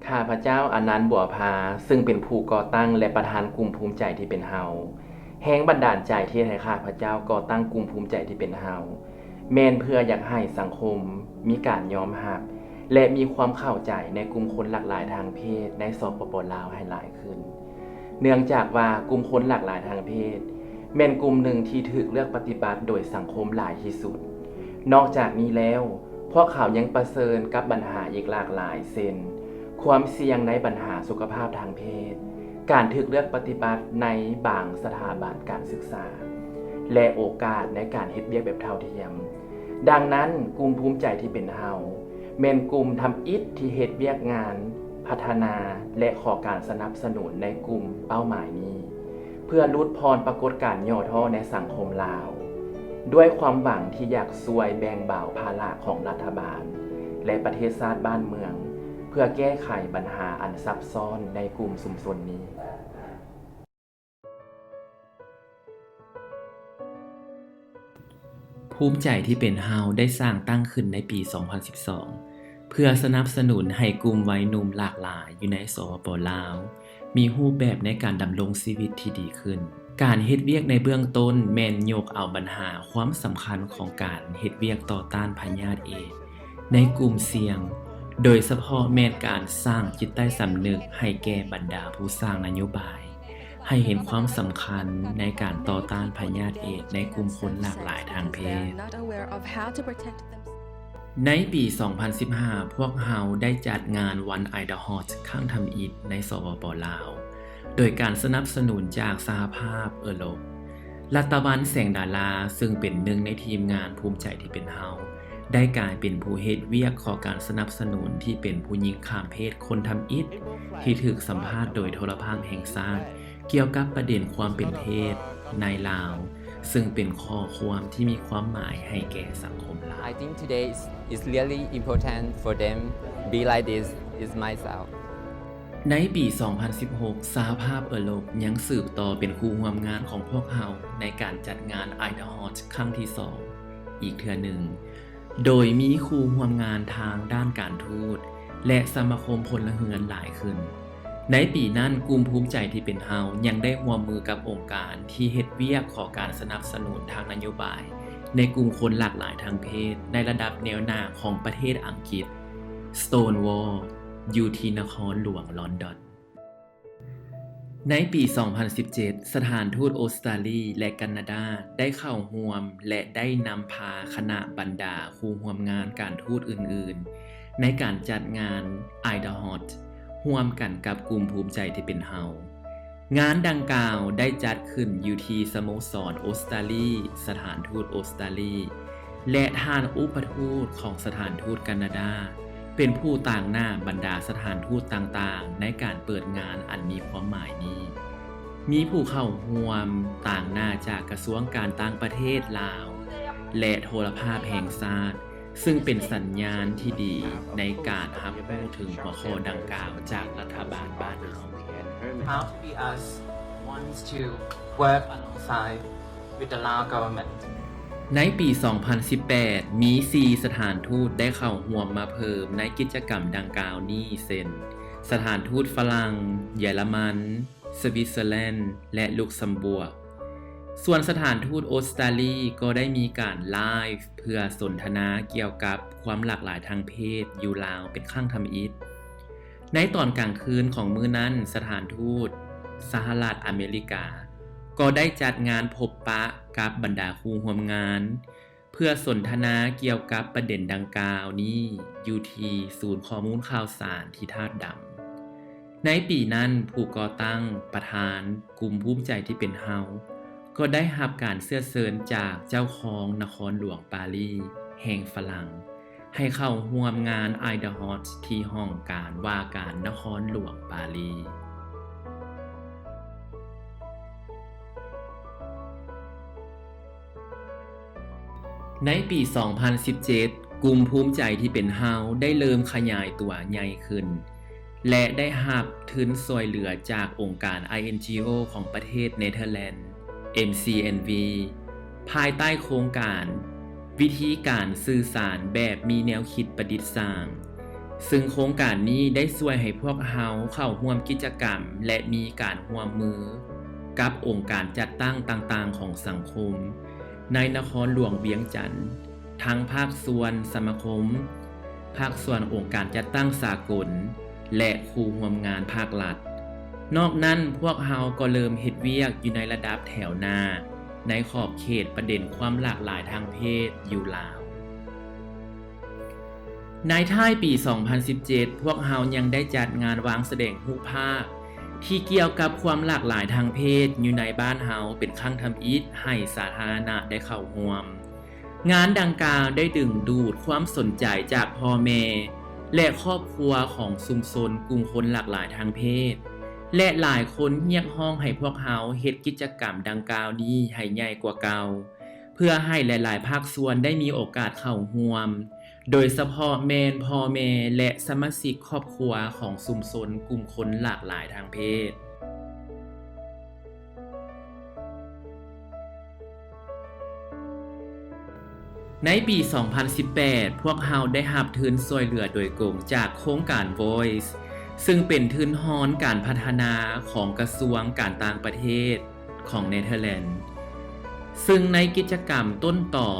ຂ້າພະເຈົ້າ ອະນັນ ບົວພາ ຊຶ່ງເປັນຜູ້ກໍ່ຕັ້ງ ແລະ ປະທານກຸ່ມພູມໃຈທີ່ເປັນເຮົາ. ແຮງບັນດານໃຈທີ່ເຮັດໃຫ້ຂ້າພະເຈົ້າກໍ່ຕັ້ງກຸ່ມພູມໃຈທີ່ເປັນເຮົາ ແມ່ນເພື່ອຢາກໃຫ້ສັງຄົມມີການຍອມຮັບ ແລະ ມີຄວາມເຂົ້າໃຈໃນກຸ່ມຄົນຫຼາກຫຼາຍທາງເພດໃນ ສປປ ລາວ ໃຫ້ຫຼາຍຂຶ້ນ. ເນື່ອງຈາກວ່າກຸ່ມຄົນຫຼາກຫຼາຍທາງເພດ ແມ່ນກຸ່ມໜຶ່ງທີ່ຖືກເລືອກປະຕິບັດໂດຍສັງຄົມຫຼາຍທີ່ສຸດ. ນອກຈາກນີ້ແລ້ວ, ພວກເຂົາຍັງປະເຊີນກັບບັນຫາອີກຫຼາກຫຼາຍ ເຊັ່ນ ຄວາມສ່ຽງໃນບັນຫາສຸຂະພາບທາງເພດ, ການຖືກເລືອກປະຕິບັດໃນບາງສະຖາບັນການສຶກສາ ແລະ ໂອກາດໃນການເຮັດວຽກແບບເທົ່າທຽມ. ດັ່ງນັ້ນ, ກຸ່ມພູມໃຈທີ່ເປັນເຮົາ ແມ່ນກຸ່ມທຳອິດທີ່ເຮັດວຽກງານພັດທະນາ ແລະ ຂໍການສະໜັບສະໜູນໃນກຸ່ມເປົ້າໝາຍນີ້ ເພື່ອຫຼຸດຜ່ອນປາກົດການຫຍໍ້ທໍ້ໃນສັງຄົມລາວ ດ້ວຍຄວາມຫວັງທີ່ຢາກຊ່ວຍແບ່ງເບົາພາລະຂອງລັດຖະບານ ແລະ ປະເທດຊາດບ້ານເມືອງ ເພື່ອແກ້ໄຂບັນຫາອັນຊັບຊ້ອນໃນກຸ່ມຊຸມຊົນນີ້. ພູມໃຈທີ່ເປັນເຮົາໄດ້ສ້າງຕັ້ງຂຶ້ນໃນປີສອງພັນສິບສອງ ເພື່ອສະໜັບສະໜູນໃຫ້ກຸ່ມໄວໜຸ່ມຫຼາກຫຼາຍຢູ່ໃນ ສປປ ລາວ ມີຮູບແບບໃນການດຳລົງຊີວິດທີ່ດີຂຶ້ນ. ການເຮັດວຽກໃນເບື້ອງຕົ້ນແມ່ນຍົກເອົາບັນຫາຄວາມສຳຄັນຂອງການເຮັດວຽກຕໍ່ຕ້ານພະຍາດເອດໃນກຸ່ມສ່ຽງ, ໂດຍສະເພາະແມ່ນການສ້າງຈິດໃຕ້ສຳນຶກໃຫ້ແກ່ບັນດາຜູ້ສ້າງນະໂຍບາຍ ໃຫ້ເຫັນຄວາມສຳຄັນໃນການຕໍ່ຕ້ານພະຍາດເອດໃນກຸ່ມຄົນຫຼາກຫຼາຍທາງເພດ. ໃນປີສອງພັນສິບຫ້າ ພວກເຮົາໄດ້ຈັດງານວັນ Eye the Hawk ຄັ້ງທຳອິດໃນ ສປປ ລາວ ໂດຍການສະໜັບສະໜູນຈາກສະຫະພາບເອີຣົບ. ລັດຕະວັນ ແສງດາລາ ຊຶ່ງເປັນໜຶ່ງໃນທີມງານພູມໃຈທີ່ເປັນເຮົາ ໄດ້ກາຍເປັນຜູ້ເຮັດວຽກຂໍການສະໜັບສະໜູນທີ່ເປັນຜູ້ຍິງຂ້າມເພດຄົນທຳອິດ ທີ່ຖືກສຳພາດໂດຍໂທລະພາບແຫ່ງຊາດ ກ່ຽວກັບປະເດັນຄວາມເປັນເພດໃນລາວ, ຊຶ່ງເປັນຂໍ້ຄວາມທີ່ມີຄວາມໝາຍໃຫ້ແກ່ສັງຄົມລາວ. I think today is, is really important for them be like this is myself. ໃນປີສອງພັນສິບຫົກ ສະຫະພາບເອີຣົບຍັງສືບຕໍ່ເປັນຄູ່ຮ່ວມງານຂອງພວກເຮົາໃນການຈັດງານ Eye the Hawk ຄັ້ງທີສອງ ອີກເທື່ອໜຶ່ງ, ໂດຍມີຄູ່ຮ່ວມງານທາງດ້ານການທູດ ແລະ ສະມາຄົມພົນລະເຮືອນຫຼາຍຂຶ້ນ. ໃນປີນັ້ນ, ກຸ່ມພູມໃຈທີ່ເປັນເຮົາຍັງໄດ້ຮ່ວມມືກັບອົງການທີ່ເຮັດວຽກຂໍການສະໜັບສະໜູນທາງນະໂຍບາຍໃນກຸ່ມຄົນຫຼາກຫຼາຍທາງເພດໃນລະດັບແນວໜ້າຂອງປະເທດອັງກິດ Stonewall ຢູ່ທີ່ນະຄອນຫຼວງລອນດອນ. ໃນປີສອງພັນສິບເຈັດ ສະຖານທູດອົດສະຕາລີ ແລະ ການາດາ ໄດ້ເຂົ້າຮ່ວມ ແລະ ໄດ້ນຳພາຄະນະບັນດາຄູ່ຮ່ວມງານການທູດອື່ນໆ ໃນການຈັດງານ Eye the Hawk ຮ່ວມກັນກັບກຸ່ມພູມໃຈທີ່ເປັນເຮົາ. ງານດັ່ງກ່າວໄດ້ຈັດຂຶ້ນຢູ່ທີ່ສະໂມສອນອົດສະຕາລີ, ສະຖານທູດອົດສະຕາລີ ແລະ ທ່ານອຸປະທູດຂອງສະຖານທູດການາດາ ເປັນຜູ້ຕາງໜ້າບັນດາສະຖານທູດຕ່າງໆ ໃນການເປີດງານອັນມີຄວາມໝາຍນີ້. ມີຜູ້ເຂົ້າຮ່ວມຕາງໜ້າຈາກກະຊວງການຕ່າງປະເທດລາວ ແລະ ໂທລະພາບແຫ່ງຊາດ, ຊຶ່ງເປັນສັນຍານທີ່ດີໃນການຮັບຮູ້ເຖິງຫົວຂໍ້ດັ່ງກ່າວຈາກລັດຖະບານບ້ານເຮົາ. How do we as ones to work alongside with the Lao government? ໃນປີສອງພັນສິບແປດ ມີສີ່ສະຖານທູດໄດ້ເຂົ້າຮ່ວມມາເພີ່ມໃນກິດຈະກຳດັ່ງກ່າວນີ້ ເຊັ່ນ ສະຖານທູດຝຣັ່ງ, ເຢຍລະມັນ, ສະວິດເຊີແລນ ແລະ ລຸກຊຳບວກ. ສ່ວນສະຖານທູດອົດສະຕາລີກໍໄດ້ມີການໄລຟ໌ເພື່ອສົນທະນາກ່ຽວກັບຄວາມຫຼາກຫຼາຍທາງເພດຢູ່ລາວເປັນຄັ້ງທຳອິດ. ໃນຕອນກາງຄືນຂອງມື້ນັ້ນ, ສະຖານທູດສະຫະລັດອາເມລິກາກໍໄດ້ຈັດງານພົບປະກັບບັນດາຄູ່ຮ່ວມງານ ເພື່ອສົນທະນາກ່ຽວກັບປະເດັນດັ່ງກ່າວນີ້ຢູ່ທີ່ສູນຂໍ້ມູນຂ່າວສານທີ່ທາດດຳ. ໃນປີນັ້ນ, ຜູ້ກໍ່ຕັ້ງ, ປະທານກຸ່ມພູມໃຈທີ່ເປັນເຮົາ ກໍໄດ້ຮັບການເຊື້ອເຊີນຈາກເຈົ້າຄອງນະຄອນຫຼວງປາຣີແຫ່ງຝຣັ່ງ ໃຫ້ເຂົ້າຮ່ວມງານ Eye the Hawk ທີ່ຫ້ອງການວ່າການນະຄອນຫຼວງປາຣີ. ໃນປີສອງພັນສິບເຈັດ ກຸ່ມພູມໃຈທີ່ເປັນເຮົາໄດ້ເລີ່ມຂະຫຍາຍຕົວໃຫຍ່ຂຶ້ນ ແລະ ໄດ້ຮັບທຶນຊ່ວຍເຫຼືອຈາກອົງການ INGO ຂອງປະເທດເນເທີແລນ MCNV ພາຍໃຕ້ໂຄງການ ວິທີການສື່ສານແບບມີແນວຄິດປະດິດສ້າງ, ຊຶ່ງໂຄງການນີ້ໄດ້ຊ່ວຍໃຫ້ພວກເຮົາເຂົ້າຮ່ວມກິດຈະກຳ ແລະ ມີການຮ່ວມມືກັບອົງການຈັດຕັ້ງຕ່າງໆຂອງສັງຄົມໃນນະຄອນຫຼວງວຽງຈັນ, ທັງພາກສ່ວນສະມາຄົມ, ພາກສ່ວນອົງການຈັດຕັ້ງສາກົນ ແລະ ຄູ່ຮ່ວມງານພາກລັດ. ນອກນັ້ນ, ພວກເຮົາກໍເລີ່ມເຮັດວຽກຢູ່ໃນລະດັບແຖວໜ້າ ໃນຂອບເຂດປະເດັນຄວາມຫຼາກຫຼາຍທາງເພດຢູ່ລາວ. ໃນທ້າຍປີສອງພັນສິບເຈັດ ພວກເຮົາຍັງໄດ້ຈັດງານວາງສະແດງຮູບພາບທີ່ກ່ຽວກັບຄວາມຫຼາກຫຼາຍທາງເພດຢູ່ໃນບ້ານເຮົາເປັນຄັ້ງທຳອິດໃຫ້ສາທາລະນະໄດ້ເຂົ້າຮ່ວມ. ງານດັ່ງກ່າວໄດ້ດຶງດູດຄວາມສົນໃຈຈາກພໍ່ແມ່ ແລະ ຄອບຄົວຂອງຊຸມຊົນກຸ່ມຄົນຫຼາກຫຼາຍທາງເພດ ແລະ ຫຼາຍຄົນຮຽກຮ້ອງໃຫ້ພວກເຮົາເຮັດກິດຈະກຳດັ່ງກ່າວນີ້ໃຫ້ໃຫຍ່ກວ່າເກົ່າ ເພື່ອໃຫ້ຫຼາຍໆພາກສ່ວນໄດ້ມີໂອກາດເຂົ້າຮ່ວມ, ໂດຍສະເພາະແມ່ນພໍ່ແມ່ ແລະ ສະມາຊິກຄອບຄົວຂອງຊຸມຊົນກຸ່ມຄົນຫຼາກຫຼາຍທາງເພດ. ໃນປີສອງພັນສິບແປດ ພວກເຮົາໄດ້ຮັບທຶນຊ່ວຍເຫຼືອໂດຍກົງຈາກໂຄງການ Voice ຊຶ່ງເປັນທຶນຮອນການພັດທະນາຂອງກະຊວງການຕ່າງປະເທດຂອງເນເທີແລນ, ຊຶ່ງໃນກິດຈະກຳຕົ້ນຕໍ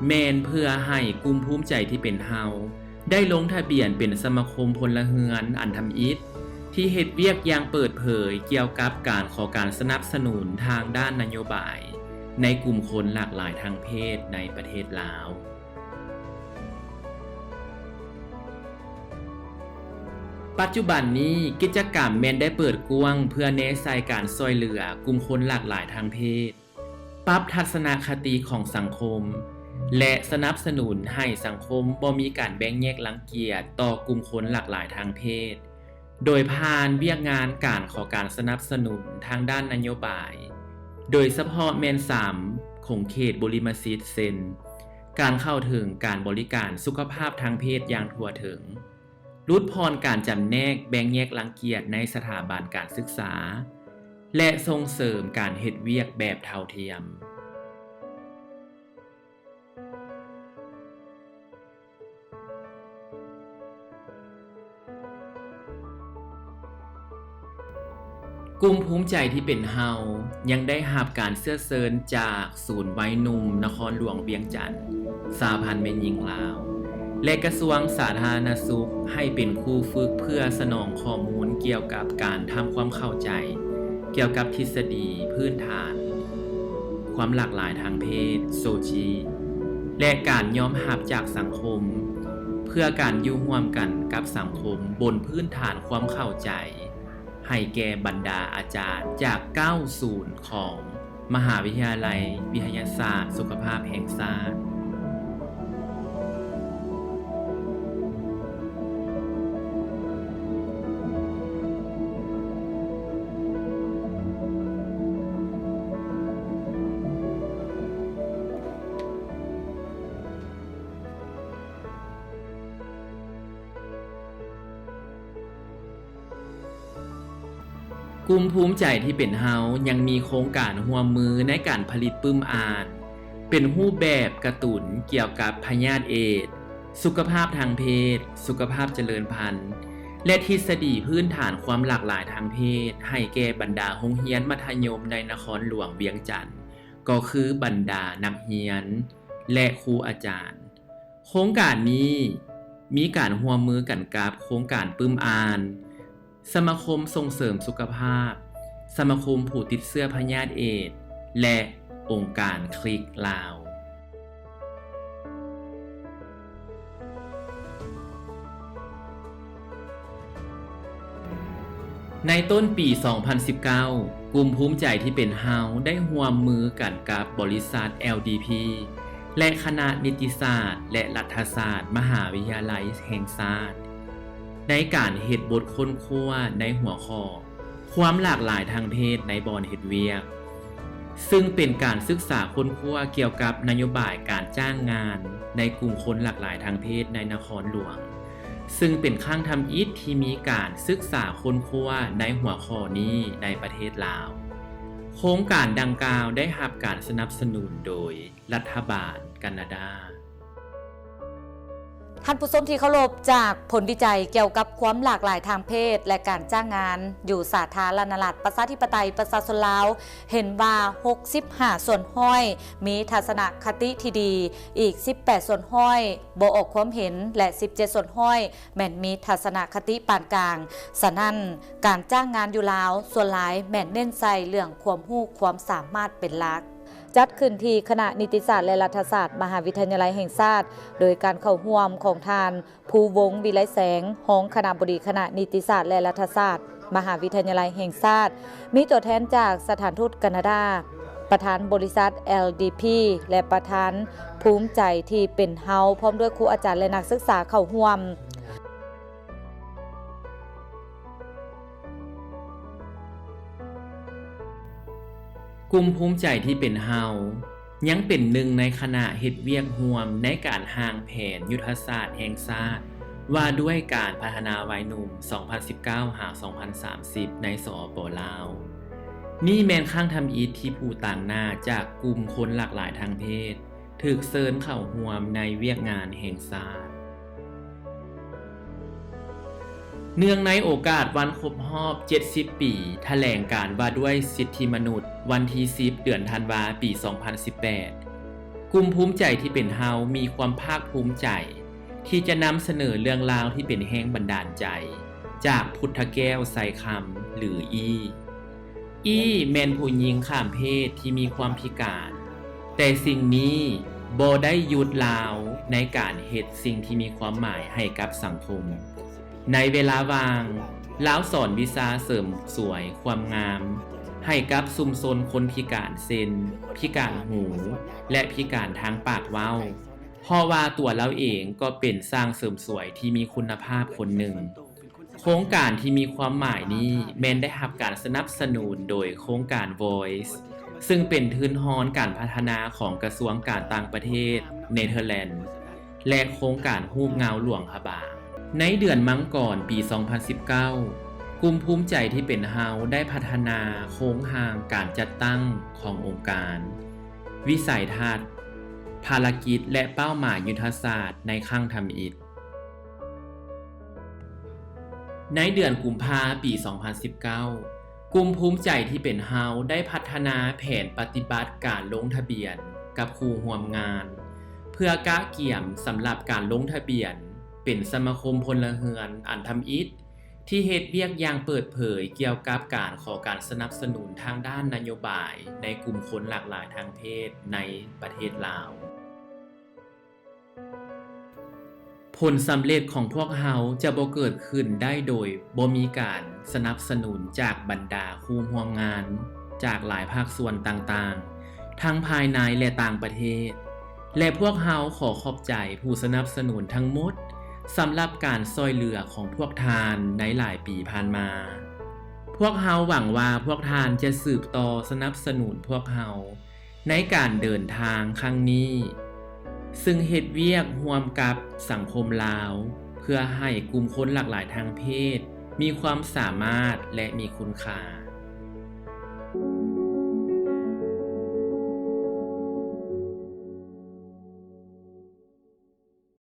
ແມ່ນເພື່ອໃຫ້ກຸ່ມພູມໃຈທີ່ເປັນເຮົາ ໄດ້ລົງທະບຽນເປັນສະມາຄົມພົນລະເຮືອນອັນທຳອິດ ທີ່ເຮັດວຽກຢ່າງເປີດເຜີຍກ່ຽວກັບການຂໍການສະໜັບສະໜູນທາງດ້ານນະໂຍບາຍ ໃນກຸ່ມຄົນຫຼາກຫຼາຍທາງເພດໃນປະເທດລາວ. ປັດຈຸບັນນີ້, ກິດຈະກຳແມ່ນໄດ້ເປີດກວ້າງເພື່ອແນໃສ່ການຊ່ວຍເຫຼືອກຸ່ມຄົນຫຼາກຫຼາຍທາງເພດ, ປັບທັດສະນະຄະຕິຂອງສັງຄົມ ແລະ ສະໜັບສະໜູນໃຫ້ສັງຄົມບໍ່ມີການແບ່ງແຍກລັງກຽດຕໍ່ກຸ່ມຄົນຫຼາກຫຼາຍທາງເພດ, ໂດຍຜ່ານວຽກງານການຂໍການສະໜັບສະໜູນທາງດ້ານນະໂຍບາຍ, ໂດຍສະເພາະແມ່ນສາມຂົງເຂດບຸລິມະສິດ ເຊັ່ນ ການເຂົ້າເຖິງການບໍລິການສຸຂະພາບທາງເພດຢ່າງທົ່ວເຖິງ, ຫຼຸດຜ່ອນການຈຳແນກແບ່ງແຍກລັງກຽດໃນສະຖາບັນການສຶກສາ ແລະ ສົ່ງເສີມການເຮັດວຽກແບບເທົ່າທຽມ. ກຸ່ມພູມໃຈທີ່ເປັນເຮົາ ຍັງໄດ້ຮັບການເຊື້ອເຊີນຈາກສູນໄວໜຸ່ມນະຄອນຫຼວງວຽງຈັນ, ສະຫະພັນແມ່ຍິງລາວ ແລະ ກະຊວງສາທາລະນະສຸກ ໃຫ້ເປັນຄູຝຶກເພື່ອສະໜອງຂໍ້ມູນກ່ຽວກັບການທຳຄວາມເຂົ້າໃຈກ່ຽວກັບທິດສະດີພື້ນຖານຄວາມຫຼາກຫຼາຍທາງເພດ, ໂຊຈີ ແລະ ການຍອມຮັບຈາກສັງຄົມ ເພື່ອການຢູ່ຮ່ວມກັນກັບສັງຄົມບົນພື້ນຖານຄວາມເຂົ້າໃຈ ໃຫ້ແກ່ບັນດາອາຈານຈາກເກົ້າສູນຂອງມະຫາວິທະຍາໄລວິທະຍາສາດສຸຂະພາບແຫ່ງຊາດ. ກຸ່ມພູມໃຈທີ່ເປັນເຮົາ ຍັງມີໂຄງການຮ່ວມມືໃນການຜະລິດປຶ້ມອ່ານ ເປັນຮູບແບບກາຕູນກ່ຽວກັບພະຍາດເອດ, ສຸຂະພາບທາງເພດ, ສຸຂະພາບຈະເລີນພັນ ແລະ ທິດສະດີພື້ນຖານຄວາມຫຼາກຫຼາຍທາງເພດ ໃຫ້ແກ່ບັນດາໂຮງຮຽນມັດທະຍົມໃນນະຄອນຫຼວງວຽງຈັນ ກໍຄືບັນດານັກຮຽນ ແລະ ຄູອາຈານ. ໂຄງການນີ້ມີການຮ່ວມມືກັນກັບໂຄງການປຶ້ມອ່ານ, ສະມາຄົມສົ່ງເສີມສຸຂະພາບ, ສະມາຄົມຜູ້ຕິດເຊື້ອພະຍາດເອດ ແລະ ອົງການຄລິກລາວ. ໃນຕົ້ນປີສອງພັນສິບເກົ້າ ກຸ່ມພູມໃຈທີ່ເປັນເຮົາໄດ້ຮ່ວມມືກັນກັບບໍລິສັດ ແອລ ດີ ພີ ແລະ ຄະນະນິຕິສາດ ແລະ ລັດຖະສາດ ມະຫາວິທະຍາໄລແຫ່ງຊາດ ໃນການເຮັດບົດຄົ້ນຄວ້າໃນຫົວຂໍ້ ຄວາມຫຼາກຫຼາຍທາງເພດໃນບ່ອນເຮັດວຽກ, ຊຶ່ງເປັນການສຶກສາຄົ້ນຄວ້າກ່ຽວກັບນະໂຍບາຍການຈ້າງງານໃນກຸ່ມຄົນຫຼາກຫຼາຍທາງເພດໃນນະຄອນຫຼວງ, ຊຶ່ງເປັນຄັ້ງທຳອິດທີ່ມີການສຶກສາຄົ້ນຄວ້າໃນຫົວຂໍ້ນີ້ໃນປະເທດລາວ. ໂຄງການດັ່ງກ່າວໄດ້ຮັບການສະໜັບສະໜູນໂດຍລັດຖະບານການາດາ. ທ່ານຜູ້ຊົມທີ່ເຄົາລົບ, ຈາກຜົນວິໄຈກ່ຽວກັບຄວາມຫຼາກຫຼາຍທາງເພດ ແລະ ການຈ້າງງານຢູ່ສາທາລະນະລັດ ປະຊາທິປະໄຕ ປະຊາຊົນລາວ ເຫັນວ່າ ຫົກສິບຫ້າສ່ວນຮ້ອຍ ມີທັດສະນະຄະຕິທີ່ດີ, ອີກ ສິບແປດສ່ວນຮ້ອຍ ບໍ່ອອກຄວາມເຫັນ ແລະ ສິບເຈັດສ່ວນຮ້ອຍ ແມ່ນມີທັດສະນະຄະຕິປານກາງ. ສະນັ້ນ, ການຈ້າງງານຢູ່ລາວ ສ່ວນຫຼາຍແມ່ນເນັ້ນໃສ່ເລື່ອງຄວາມຮູ້ຄວາມສາມາດເປັນຫຼັກ. ຈັດຂຶ້ນທີ່ຄະນະນິຕິສາດ ແລະ ລັດຖະສາດ ມະຫາວິທະຍາໄລແຫ່ງຊາດ, ໂດຍການເຂົ້າຮ່ວມຂອງທ່ານ ພູວົງ ວິໄລແສງ ຮອງຄະນະບໍດີຄະນະນິຕິສາດ ແລະ ລັດຖະສາດ ມະຫາວິທະຍາໄລແຫ່ງຊາດ, ມີຕົວແທນຈາກສະຖານທູດການາດາ, ປະທານບໍລິສັດ ແອລດີພີ ແລະ ປະທານພູມໃຈທີ່ເປັນເຮົາ, ພ້ອມດ້ວຍຄູອາຈານ ແລະ ນັກສຶກສາເຂົ້າຮ່ວມ. ກຸ່ມພູມໃຈທີ່ເປັນເຮົາ ຍັງເປັນໜຶ່ງໃນຄະນະເຮັດວຽກຮ່ວມໃນການຮ່າງແຜນຍຸດທະສາດແຫ່ງຊາດ ວ່າດ້ວຍການພັດທະນາວັຍໜຸ່ມ ສອງພັນສິບເກົ້າ ຫາ ສອງພັນສາມສິບ ໃນ ສປປ ລາວ. ນີ້ແມ່ນຄັ້ງທຳອິດທີ່ຜູ້ຕາງໜ້າຈາກກຸ່ມຄົນຫຼາກຫຼາຍທາງເພດ ຖືກເຊີນເຂົ້າຮ່ວມໃນວຽກງານແຫ່ງຊາດ. ເນື່ອງໃນໂອກາດວັນຄົບຮອບເຈັດສິບປີ ຖະແຫຼງການວ່າດ້ວຍສິດທິມະນຸດ ວັນທີສິບ ເດືອນທັນວາ ປີສອງພັນສິບແປດ, ກຸ່ມພູມໃຈທີ່ເປັນເຮົາມີຄວາມພາກພູມໃຈທີ່ຈະນຳສະເໜີເລື່ອງລາວທີ່ເປັນແຮງບັນດານໃຈ ຈາກພຸດທະແກ້ວ ໄຊຄຳ ຫຼື ອີ. ອີແມ່ນຜູ້ຍິງຂ້າມເພດທີ່ມີຄວາມພິການ, ແຕ່ສິ່ງນີ້ບໍ່ໄດ້ຢຸດລາວໃນການເຮັດສິ່ງທີ່ມີຄວາມໝາຍໃຫ້ກັບສັງຄົມ. ໃນເວລາວ່າງ, ລາວສອນວິຊາເສີມສວຍຄວາມງາມໃຫ້ກັບຊຸມຊົນຄົນພິການ ເຊັ່ນ ພິການຫູ ແລະ ພິການທາງປາກເວົ້າ, ເພາະວ່າຕົວລາວເອງກໍເປັນຊ່າງເສີມສວຍທີ່ມີຄຸນນະພາບຄົນໜຶ່ງ. ໂຄງການທີ່ມີຄວາມໝາຍນີ້ແມ່ນໄດ້ຮັບການສະໜັບສະໜູນໂດຍໂຄງການ Voice ຊຶ່ງເປັນທຶນຮອນການພັດທະນາຂອງກະຊວງການຕ່າງປະເທດເນເທີແລນ ແລະ ໂຄງການຮູບເງົາຫຼວງພະບາງ. ໃນເດືອນມັງກອນປີສອງພັນສິບເກົ້າ, ກຸ່ມພູມໃຈທີ່ເປັນເຮົາໄດ້ພັດທະນາໂຄງຮ່າງການຈັດຕັ້ງຂອງອົງການ, ວິໄສທັດ, ພາລະກິດ ແລະ ເປົ້າໝາຍຍຸດທະສາດໃນຄັ້ງທຳອິດ. ໃນເດືອນກຸມພາປີສອງພັນສິບເກົ້າ, ກຸ່ມພູມໃຈທີ່ເປັນເຮົາໄດ້ພັດທະນາແຜນປະຕິບັດການລົງທະບຽນກັບຄູ່ຮ່ວມງານ ເພື່ອກະກຽມສຳລັບການລົງທະບຽນເປັນສະມາຄົມພົນລະເຮືອນອັນທຳອິດ ທີ່ເຮັດວຽກຢ່າງເປີດເຜີຍກ່ຽວກັບການຂໍການສະໜັບສະໜູນທາງດ້ານນະໂຍບາຍໃນກຸ່ມຄົນຫຼາກຫຼາຍທາງເພດໃນປະເທດລາວ. ຜົນສຳເລັດຂອງພວກເຮົາຈະບໍ່ເກີດຂຶ້ນໄດ້ໂດຍບໍ່ມີການສະໜັບສະໜູນຈາກບັນດາຄູ່ຮ່ວມງານຈາກຫຼາຍພາກສ່ວນຕ່າງໆ ທັງພາຍໃນ ແລະ ຕ່າງປະເທດ ແລະ ພວກເຮົາຂໍຂອບໃຈຜູ້ສະໜັບສະໜູນທັງໝົດສຳລັບການຊ່ວຍເຫຼືອຂອງພວກທ່ານໃນຫຼາຍປີຜ່ານມາ. ພວກເຮົາຫວັງວ່າພວກທ່ານຈະສືບຕໍ່ສະໜັບສະໜູນພວກເຮົາ ໃນການເດີນທາງຄັ້ງນີ້, ຊຶ່ງເຮັດວຽກຮ່ວມກັບສັງຄົມລາວ ເພື່ອໃຫ້ກຸ່ມຄົນຫຼາກຫຼາຍທາງເພດມີຄວາມສາມາດ ແລະ ມີຄຸນຄ່າ.